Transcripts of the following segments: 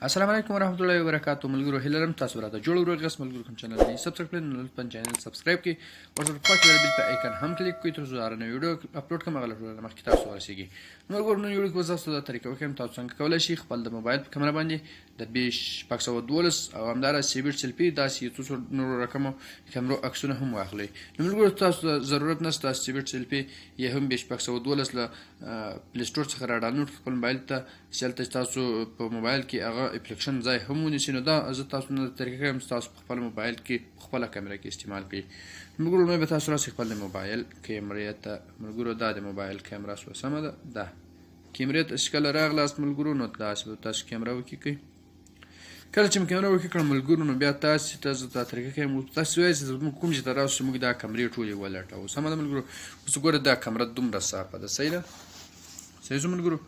السلام علیکم ورحمت الله وبرکاتو ملګرو، هیله لرم تاسو راته جوړ وروغ یاست. ملګرو، کوم چینل نه سبسکرایب کړئ نو لطفاً چینل سبسکرایب کړئ، ورسره په خوا کې د بیل په آیکن هم کلیک کړئ، تر څو هره نوې ویډیو اپلوډ کړم هغه له ټولو مخکې تاسو ورسیږي. ملګرو، نن ویډیو کې به تاسو دا طریقه وښیم تاسو څنګه کولی شئ خپل د موبایل په کمره باندې د بي 612 او همداراز سیویټ سلفي داسې یو څو نورو رقمو کمرو عکسونه هم واخلئ. نو ملګرو، تاسو ته ضرورت نشته، تاسو سیویټ سلفي یا هم بي 612 له پلی سټور څخه را ډاونلوډ خپل موبایل ته، چې هلته تاسو په موبایل کې هغه اپلیکیشن ځای هم ونیسي. نو دا زه تاسو نه طریقه کوم چې تاسو په خپل موبایل کې په خپله کامره کې استعمال کړئ. ملګرو، لومړی به تاسو راسئ خپل د موبایل کیمرې ته. ملګرو، دا د موبایل کیمره سوه، سمه ده. دا کیمرې ته چې کله راغلاست ملګرو، نو داسې به تاسو کیمره وکیکئ. کله چې مې کیمره وکړه ملګرو، نو بیا تاسو ته زه دا طریقه کوم. تاسو وایئ چې موږ کوم ځای ته راسو، موږ دا کمرې ټولې ولټوو. سمه ده ملګرو، اوس ګوره دا کمره دومره صافه ده، صحیح ده؟ صحیح شو ملګرو.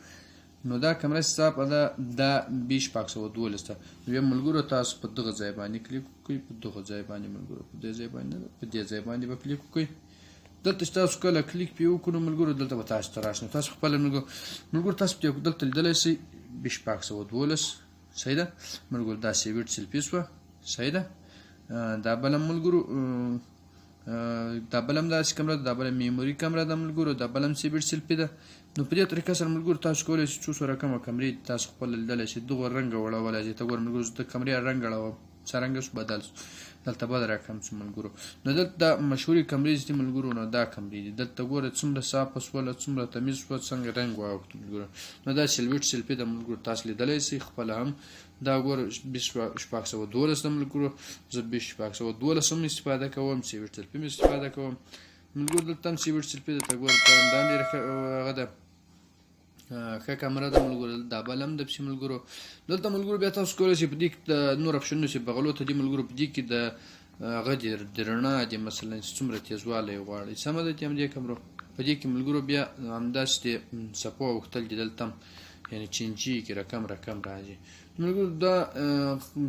نو دا کمره چې صافه ده، دا بي 612 ده. نو بیا ملګرو تاسو په دغه ځای باندې کلیک وکړئ، په دغه ځای باندې ملګرو، په دې ځای باندې نه، په دې ځای باندې به کلیک وکړئ. دلته چې تاسو کله کلیک پرې وکړو ملګرو، دلته به تاسو ته راشي. نو تاسو خپله ملګرو تاسو دلته لیدلی شئ بي 612، صحیح ده ملګرو. دا سیویټ سلفي سوه، صحیح ده. دا بل هم ملګرو، دا بل هم داسې کمره ده، دا بله میموري کمره ده ملګرو، دا بل هم سیویټ سلفي ده. نو په دې طریقه سره ملګرو تاسو کولی شئ څو څو رقمه کمرې تاسو خپله لیدلی شئ، دغه رنګ اړولی شئ. ته ګوره ملګرو، زه د کمرې رنګ اړوم، څه رنګ شو، بدل شو، دلته بل رقم شو ملګرو. نو دلته دا مشهورې کمرې چې دي ملګرو، نو دا کمرې دي. دلته ګوره څومره صافه سوله، څومره تمیز شوه، څنګه رنګ واوښت ملګرو. نو دا سلویټ سلفي ده ملګرو، تاسو لیدلی شئ خپله هم. دا ګوره بي 612 ده ملګرو، زه بي 612 هم استفاده کوم، سیویټ سلفي هم استفاده کوم ملګرو. دلته هم سیویټ سلفي ده، ته ګوره دا هم ډېره ښه هغه ده، ښه کمره ده ملګرو. دا بل هم ده پسې ملګرو. دلته ملګرو بیا تاسو کولی شئ په دې کې د نور اپشنونه چې بغلو ته دي ملګرو، په دې کې د هغه دي د رڼا دي مثلا چې څومره تیزوالی غواړئ، سمه ده. همدې کمرو په دې کې ملګرو بیا همداسې د څپو اوښتل دي دلته هم، یعنې چینجیږي، رقم رقم راځي ملګرو. دا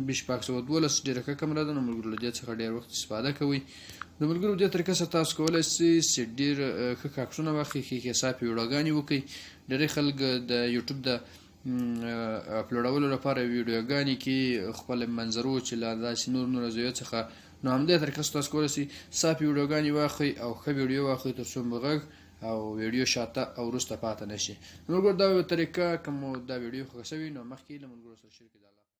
بي 612 ډېره ښه کمره ده. نو ملګرو له دې څخه ډېر وخت استفاده کوئ. نو ملګرو دې طریقه سره تاسو کولی شئ چې ډېر ښه ښه عکسونه واخلئ، ښې ښې صافې ویډیوګانې وکړئ. ډېری خلک د یوټیوب د اپلوډولو لپاره ویډیوګانې کې خپل منظرو چې له داسې نور نور ځایو څخه، نو همدې طریقه سره تاسو کولی شئ صافې ویډیوګانې واخلئ او ښه ویډیو واخلئ، تر څو مو غږ او ویډیو شاته او وروسته پاته نه شي. ملګرو دا یوه طریقه، که مو دا ویډیو خوښه شوې نو مخکې له ملګرو سره شریکې.